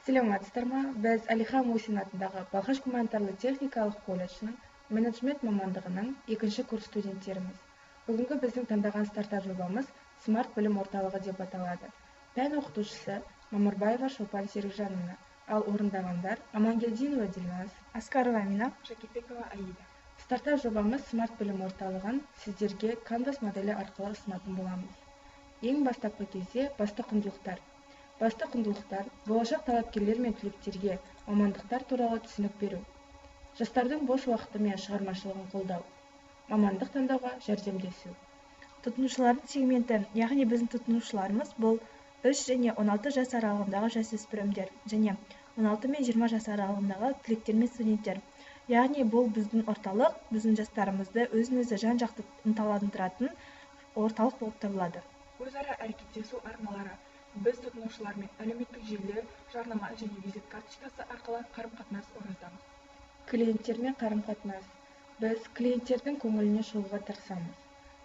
Саламатсыздар ма? Біз Әлихан Мусин атындағы Балқаш гуманитарлы техникалық колледжінің менеджмент мамандығының екінші курс студенттеріміз. Бүгінгі біздің таңдаған стартап жобамыз Смарт білім орталығы деп аталады. Пән оқытушысы Мамырбаева Шолпан Серікжановна, ал орындағандар Амангелдинова Дильназ, Аскарова Амина, Жакипбекова Аида. Стартап жобамыз Смарт білім орталығын сіздерге Canvas моделі арқылы ұсынатын боламыз. Ең бастапқы кезде басты құндылықтар. Басты құндылықтар болашақ талапкерлер мен түлектерге мамандықтар туралы түсінік беру, жастардың бос уақыты мен шығармашылығын қолдау, мамандық таңдауға жәрдемдесу. Тұтынушылардың сегменті, яғни біздің тұтынушыларымыз бұл 3 және 16 жас аралығындағы жасөспірімдер және 16 мен 20 жас аралығындағы түлектер мен студенттер. Яғни бұл біздің орталық, біздің жастарымызды өзін-өзі жан-жақты ынталандыратын орталық болып табылады. Өзара әрекеттесу арналары. Біз тұтынушылармен әлеуметтік желілер, жарнама және визит карточкасы арқылы қарым-қатынас орнатамыз. Клиенттермен қарым-қатынас. Біз клиенттердің көңіліне шығуға тырысамыз.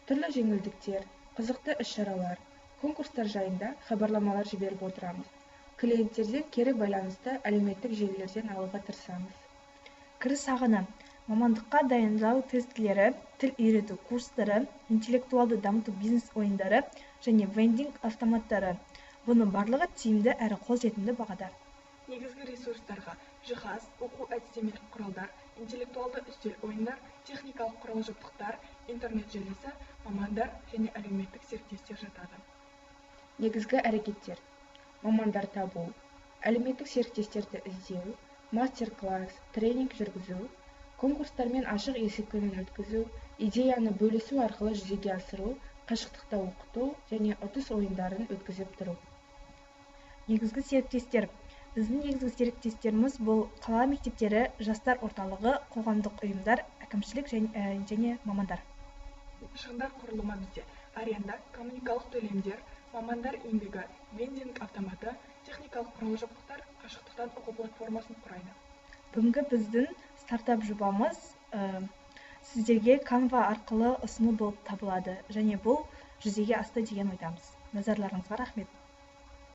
Түрлі жеңілдіктер, қызықты іс-шаралар, конкурстар жайында хабарламалар жіберіп отырамыз. Клиенттерден кері байланысты әлеуметтік желілерден алуға тырысамыз. Кіріс ағыны. Мамандыққа дайындау тестілері, тіл үйрету курстары, интеллектуалды дамыту бизнес ойындары және вендинг автоматтары. Бұның барлығы тиімді әрі қолжетімді бағада. Негізгі ресурстарға жиһаз, оқу әдістемелік құралдар, интеллектуалды үстел ойындар, техникалық құрал-жабдықтар, интернет желісі, мамандар және әлеуметтік серіктестер жатады. Негізгі әрекеттер. Мамандар табу, әлеуметтік серіктестерді іздеу, мастер-класс, тренинг жүргізу, конкурстар мен ашық есік күнін өткізу, идеяны бөлісу арқылы жүзеге асыру, қашықтықта оқыту және ұтыс ойындарын өткізіп тұру. Негізгі серіктестер. Біздің негізгі серіктестеріміз бұл қала мектептері, жастар орталығы, қоғамдық ұйымдар, әкімшілік және мамандар. Шығындар құрылымы бізде аренда, коммуникалық төлемдер, мамандар еңбегі, вендинг автоматы, техникалық құрал-жабдықтар, қашықтықтан оқу платформасын құрайды. Бүгінгі біздің стартап жобамыз сіздерге Canva арқылы ұсыну болып табылады және бұл жүзеге асты деген ойдамыз. Назарларыңызға рахмет.